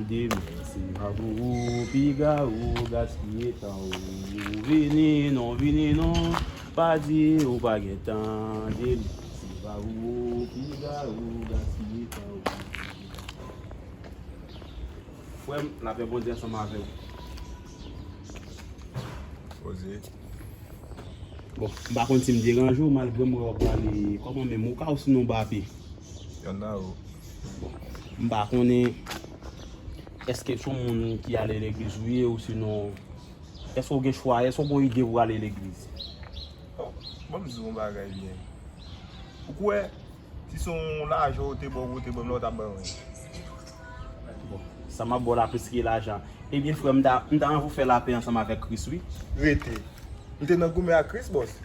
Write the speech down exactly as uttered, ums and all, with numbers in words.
Demen se pa pou ou, piga ou gaspiye tan ou. Vini non, vini non, pa di ou pa gen tan. Demen se pa pou ou, piga ou gaspiye tan ou. Frè m, lapè Bondye ansanm avè w. Poze. Bon, m pa konn si m deranje w, malgre m wè w ap prale. Kòman menm, ou ka ou sinon Mbappé? Y'en a ou. Bon, m pa konnen, èske se yon moun ki ale legliz ou ye, ou sinon, èske w gen chwa, èske w gen ide pou w ale legliz? Oh, bon, m di w yon bagay byen. Ou kwè, si se yon lajan ou te ba w, ou te ban m la, ou t ap ban mwen? Bon, sa m ap ba w la plis ke lajan. Ebyen, frè m, m ta, m ta anvi w fè lapè ansanm avèk Kris, wi. Rete. M te nan goumen ak Kris, bòs.